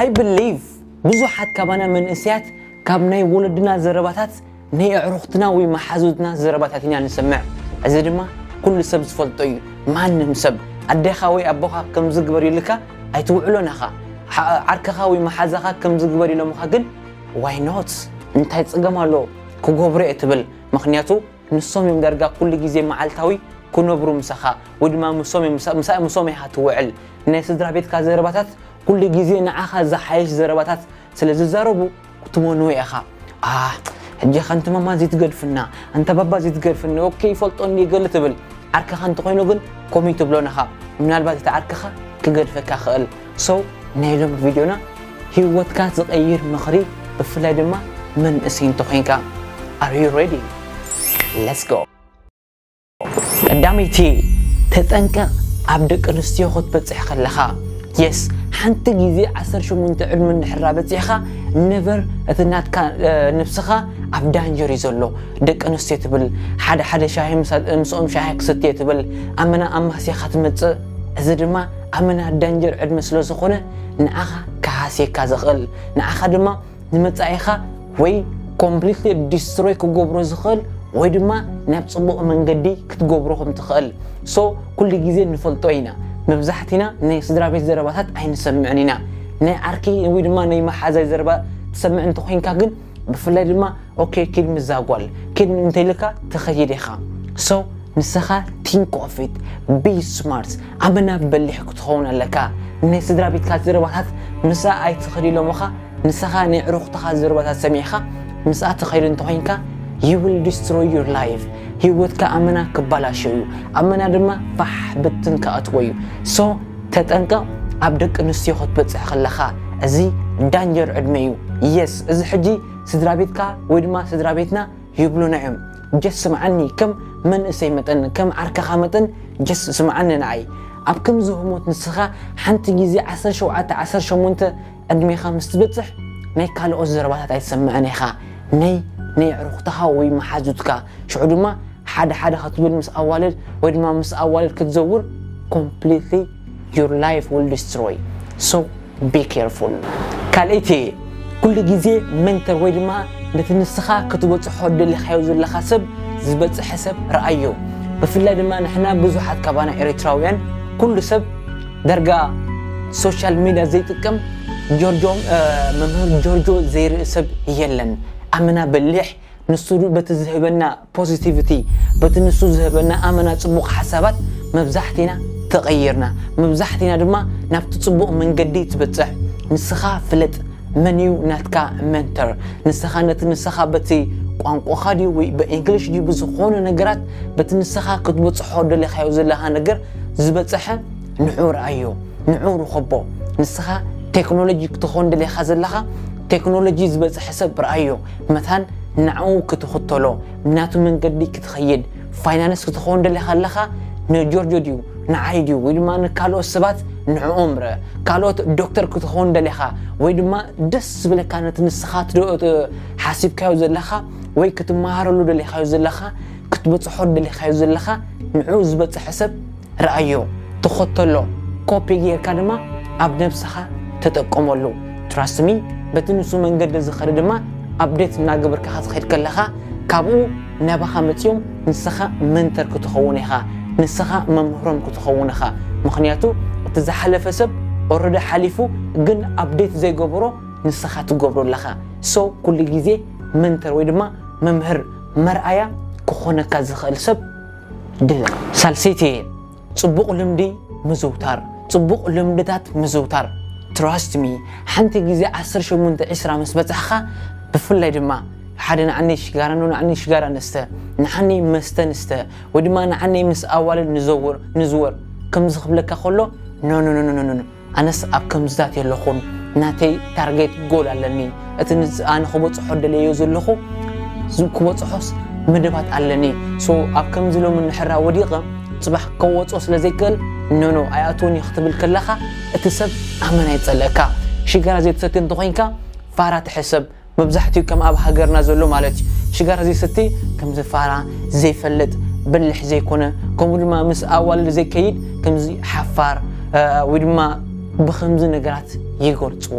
I believe ብዙሓት ካባና መንእሰያት ካብ ናይ ወለድና ዘረባታት ናይ ኣዕሩኽትና ወይ መሓዙትና ዘረባታት ኢና ንሰምዕ። እዚ ድማ ኩሉ ሰብ ዝፈልጦ እዩ። ማንም ሰብ ኣዴኻ ወይ ኣቦኻ ከምዚ ግበር ኢልካ ኣይትውዕሎን ኢኻ። ሓ-፣ ዓርክኻ ወይ መሓዛኻ ከምዚ ግበር ኢሎምኻ ግን why not? እንታይ ጸገም ኣሎ? ክገብሮ እየ ትብል። ምኽንያቱ ንሶም እዮም ዳርጋ ኩሉ ግዜ መዓልታዊ ክነብሩ ምሳኻ ወይ ድማ ምሶም እዮም፣ ምሳ-፣ ምሳ-፣ ምሶም ኢኻ ትውዕል። ናይ ስድራ ቤትካ ዘረባታት ኩሉ ግዜ ንዓኻ ዝሓይሽ ዘረባታት ስለ ዝዛረቡ ክትመንዎ ኢኻ። ኣህ፣ ሕጂ ኸ ኣንቲ ማማ ዘይትገድፍና፣ ኣንታ ባባ ዘይትገድፍኒ፣ ኦኬ፣ ይፈልጦ እንድየ ገለ ትብል። ዓርክኻ እንተኾይኑ ግን ከምኡ ኣይትብሎን ኢኻ። ምናልባት እቲ ዓርክኻ ክገድፈካ ይኽእል። So፣ ናይ ሎሚ ቪድዮና ህይወትካ ዝቐይር ምኽሪ፣ ብፍላይ ድማ መንእሰይ እንተኾይንካ። Are you ready? Let's go. ቀዳመይቲ፣ ተጠንቀቕ ኣብ ደቂ ኣንስትዮ ክትበጽሕ ከለኻ። የስ፣ ሓንቲ ግዜ ዓሰርተ ሸሞንተ ዕድመ እንድሕራ በጺሕኻ፣ ነቨር እቲ ናትካ፣ እ፣ ነብስኻ ኣብ ዳንጀር እዩ ዘሎ። ደቂ ኣንስትዮ ትብል፣ ሓደ ሓደ ሻሂ ምሳ-፣ ምስኦም ሻሂ ክሰትየ ትብል፣ ኣመና ኣማስያኻ ትመጽእ። እዚ ድማ ኣመና ዳንጀር ዕድመ ስለ ዝኾነ ንዓኻ ክሃስየካ ዝኽእል፣ ንዓኻ ድማ ንመጻኢኻ ወይ ኮምፕሊትሊ ዲስትሮይ ክገብሮ ዝኽእል ወይ ድማ ናብ ጽቡቕ መንገዲ ክትገብሮ ከም ትኽእል። ሶ ኩሉ ግዜ ንፈልጦ ኢና፣ መብዛሕቲና ናይ ስድራ ቤት ዘረባታት ኣይንሰምዕን ኢና። ናይ ዓርኪ ወይ ድማ ናይ መሓዛይ ዘረባ ትሰምዕ እንተኾይንካ ግን ብፍላይ ድማ ኦኬ ኪድ ምዛ ጓል ኪድ እንተይልካ ትኸይድ ኢኻ። ሶ ንስኻ think of it፣ be smart፣ ኣመና በሊሕ ክትኸውን ኣለካ። ናይ ስድራ ቤትካ ዘረባታት ምስኣ ኣይትኸድ ኢሎምኻ፣ ንስኻ ናይ ዕሩኽትኻ ዘረባታት ሰሚዕኻ ምስኣ ትኸይድ እንተኾይንካ you will destroy your life፣ ህይወትካ ኣመና ክባላሾ እዩ፣ ኣመና ድማ ፋሕ ብትን ክኣትዎ እዩ። ሶ ተጠንቀቕ ኣብ ደቂ ኣንስትዮ ክትበጽሕ ከለኻ፣ እዚ ዳንጀር ዕድመ እዩ። የስ፣ እዚ ሕጂ ስድራ ቤትካ ወይ ድማ ስድራ ቤትና ይብሉና እዮም። ጀስ ስምዓኒ፣ ከም መንእሰይ መጠን፣ ከም ዓርክኻ መጠን ጀስ ስምዓኒ ንዓይ። ኣብ ከምዚ ህሞት ንስኻ ሓንቲ ግዜ ዓሰርተ ሸውዓተ ዓሰርተ ሸሞንተ ዕድሜኻ ምስ ትበጽሕ ናይ ካልኦት ዘረባታት ኣይትሰምዕን ኢኻ። ናይ፣ ናይ ኣዕሩኽትኻ ወይ መሓዙትካ። ሽዑ ድማ ሓደ ሓደ ክትብል ምስ ኣዋልድ ወይ ድማ ምስ ኣዋልድ ክትዘውር completely your life will destroy። So be careful። ካልኣይቲ፣ ኩሉ ግዜ መንተር ወይ ድማ ነቲ ንስኻ ክትበጽሖ ደሊኻዮ ዘለኻ ሰብ ዝበጽሐ ሰብ ረኣዮ። ብፍላይ ድማ ንሕና ብዙሓት ካባና ኤርትራውያን ኩሉ ሰብ ዳርጋ ሶሻል ሚድያ ዘይጥቀም ጆርጆ፣ እ፣ መምህር ጆርጆ ዘይርኢ ሰብ የለን። ኣመና በሊሕ ንሱ በቲ ዝህበና ፖዚቲቪቲ፣ በቲ ንሱ ዝህበና ኣመና ጽቡቕ ሓሳባት መብዛሕቲና ተቐይርና፣ መብዛሕቲና ድማ ናብቲ ጽቡቕ መንገዲ ትበጽሕ። ንስኻ ፍለጥ፣ መን እዩ ናትካ መንተር? ንስኻ ነቲ ንስኻ በቲ ቋንቋኻ ድዩ ወይ ብእንግሊሽ ድዩ ብዝኾነ ነገራት በቲ ንስኻ ክትበጽሖ ደሊኻዮ ዘለኻ ነገር ዝበጽሐ ንዑ ረኣዮ፣ ንዑ ርኸቦ። ንስኻ ቴክኖሎጂ ክትኾን ደሊኻ ዘለኻ፣ ቴክኖሎጂ ዝበጽሐ ሰብ ረኣዮ። መታን ንዕኡ ክትኽተሎ፣ ናቱ መንገዲ ክትኸይድ፣ ፋይናንስ ክትኾን ደሊኻ ኣለኻ፣ ንጆርጆ ድዩ፣ ንዓይ ድዩ፣ ወይ ድማ ንካልኦት ሰባት ንዕኦም ርእ። ካልኦት ዶክተር ክትኾን ደሊኻ፣ ወይ ድማ ደስ ዝብለካ ነቲ ንስኻ ትደ-፣ ት-፣ ሓሲብካዮ ዘለኻ፣ ወይ ክትመሃረሉ ደሊኻዮ ዘለኻ፣ ክትበጽሖ ደሊኻዮ ዘለኻ፣ ንዕኡ ዝበጽሐ ሰብ ረኣዮ፣ ተኸተሎ፣ ኮፒ ጌርካ ድማ ኣብ ነብስኻ ተጠቀመሉ። ትራስት ሚ፣ በቲ ንሱ መንገዲ ዝኸደ ድማ ኣፕዴት እናገበርካ ክትኸይድ ከለኻ ካብኡ ናባኻ መጺኦም ንስኻ መንተር ክትኸውን ኢኻ፣ ንስኻ መምህሮም ክትኸውን ኢኻ። ምኽንያቱ እቲ ዝሓለፈ ሰብ ኦረዲ ሓሊፉ ግን ኣፕዴት ዘይገበሮ ንስኻ ትገብሮ ኣለኻ። ሶ ኩሉ ግዜ መንተር ወይ ድማ መምህር መርኣያ ክኾነካ ዝኽእል ሰብ ድለ። ሳልሰይቲ፣ ጽቡቕ ልምዲ ምዝውታር፣ ጽቡቕ ልምድታት ምዝውታር። ትራስት ሚ፣ ሓንቲ ግዜ ዓሰርተ ሸሞንተ ዒስራ ምስ በጻሕኻ፣ ብፍላይ ድማ ሓደ ንዓኒ ሽጋራ ኖ፣ ንዓኒ ሽጋራ ንስተ፣ ንዓኒ መስተ ንስተ፣ ወይ ድማ ንዓኒ ምስ ኣዋልድ ንዘውር፣ ንዝወር፣ ከምዚ ክብለካ ከሎ፣ ኖ፣ ኖ፣ ኖ፣ ኖ፣ ኖ፣ ኖ። ኣነስ ኣብ ከምዝታት የለኹን፣ ናተይ ታርጌት ጎል ኣለኒ። እቲ ንስ-፣ ኣነ ክበጽሖ ደለዮ ዘለኹ፣ ዝ-፣ ክበጽሖስ መደባት ኣለኒ። ሶ ኣብ ከምዚ ሎሚ ንሕራ ወዲቐ፣ ጽባሕ ከወጾ ስለ ዘይክእል፣ ኖ፣ ኖ፣ ኣይኣትዎን እየ ክትብል ከለኻ፣ እቲ ሰብ ኣመና ይጸልእካ። ሽጋራ ዘይትሰቲ እንተኾይንካ፣ ፋራ ትሕሰብ። መብዛሕትኡ ከም ኣብ ሃገርና ዘሎ ማለት እዩ። ሽጋራ ዘይሰቲ ከምዚ ፋራ፣ ዘይፈልጥ፣ በሊሕ ዘይኮነ፣ ከምኡ ድማ ምስ ኣዋልድ ዘይከይድ ከምዚ ሓፋር፣ እ፣ ወይ ድማ ብኸምዚ ነገራት ይገልጽዎ።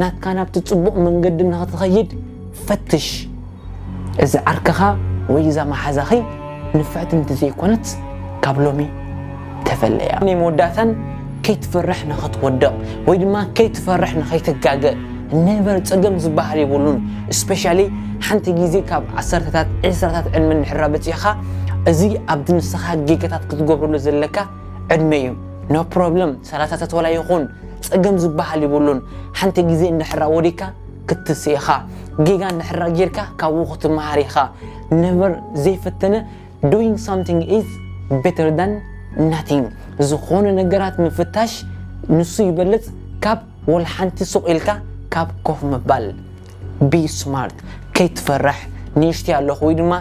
ናትካ ናብቲ ጽቡቕ መንገዲ ንኽትኸይድ ፈትሽ። እዚ ዓርክኻ ወይ እዛ መሓዛኺ ንፍዕቲ እንተዘይኮነት ካብ ሎሚ ተፈለያ። ናይ መወዳእታን ከይትፈርሕ ንኽትወድቕ ወይ ድማ ከይትፈርሕ ንኸይትጋገ ነቨር ጸገም ዝበሃል የብሉን። ስፔሻሊ ሓንቲ ግዜ ካብ ዓሰርተታት ዕስራታት ዕድመ እንድሕራ በጺሕኻ እዚ ኣብቲ ንስኻ ጌጋታት ክትገብረሉ ዘለካ ዕድመ እዩ። ኖ ፕሮብለም ሰላሳታት ወላ ይኹን ጸገም ዝበሃል ይብሉን። ሓንቲ ግዜ እንድሕራ ወዲካ ክትስእ ኢኻ። ጌጋ እንድሕራ ጌርካ ካብኡ ክትመሃር ኢኻ። ነቨር ዘይፈተነ doing something is better than nothing ዝኾነ ነገራት ምፍታሽ ንሱ ይበልጽ ካብ ወላ ሓንቲ ሱቕ ኢልካ ካብ ኮፍ ምባል። Be smart። ከይትፈርሕ። ንእሽተይ ኣለኹ ወይ ድማ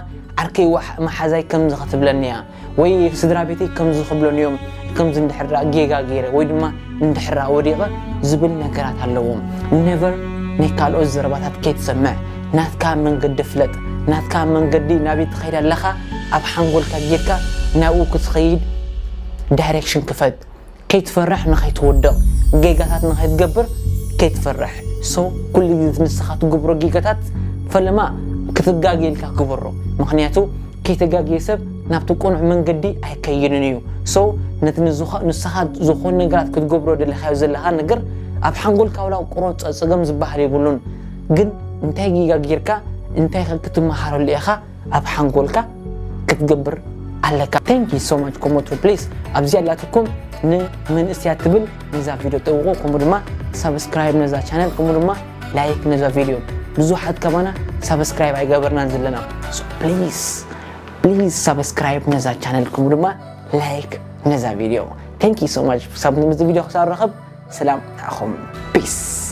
ዓርከይ ዋሕ መሓዛይ ከምዚ ክትብለኒ እያ ወይ ስድራ ቤተይ ከምዚ ክብለኒ እዮም ከምዚ እንድሕራ ጌጋ ገይረ ወይ ድማ እንድሕራ ወዲቐ ዝብል ነገራት ኣለዎ። ነቨር ናይ ካልኦት ዘረባታት ከይትሰምዕ። ናትካ መንገዲ ፍለጥ። ናትካ መንገዲ ናበይ ትኸይድ ኣለኻ ኣብ ሓንጎልካ ጌርካ ናብኡ ክትኸይድ ዳይሬክሽን ክፈት። ከይትፈርሕ ንኸይትወድቕ ጌጋታት ንኸይትገብር ከይትፈርሕ። ሶ ኩሉ ግዜ ንስኻ ትገብሮ ጌጋታት ፈለማ ክትጋገ ኢልካ ግበሮ። ምኽንያቱ ከይተጋገየ ሰብ ናብቲ ቅኑዕ መንገዲ ኣይከይድን እዩ። ሶ ነቲ ንስኻ ዝኾነ ነገራት ክትገብሮ ደለኻዮ ዘለኻ ነገር ኣብ ሓንጎልካ ውላ ቁረጾ። ጸገም ዝበሃል የብሉን። ግን እንታይ ጌጋ ጌርካ እንታይ ክትመሃረሉ ኢኻ ኣብ ሓንጎልካ ክትገብር ኣለካ። Thank you so much ኮሞትሮ ፕሊስ ኣብዚ ኣላትኩም ንመንእስያት ትብል ነዛ ቪድዮ ጥውቁ ከምኡ ድማ ሳብስክራይብ ነዛ ቻነል ከምኡ ድማ ላይክ ነዛ ቪድዮ ብዙሓት ከባና ሳብስክራይብ ኣይገበርናን ዘለና ፕሊስ ፕሊስ ሳብስክራይብ ነዛ ቻነል ከምኡ ድማ ላይክ ነዛ ቪድዮ። Thank you so much ሳብ ቪድዮ ክሳብ ረኸብ ሰላም ንዓኹም ፒስ።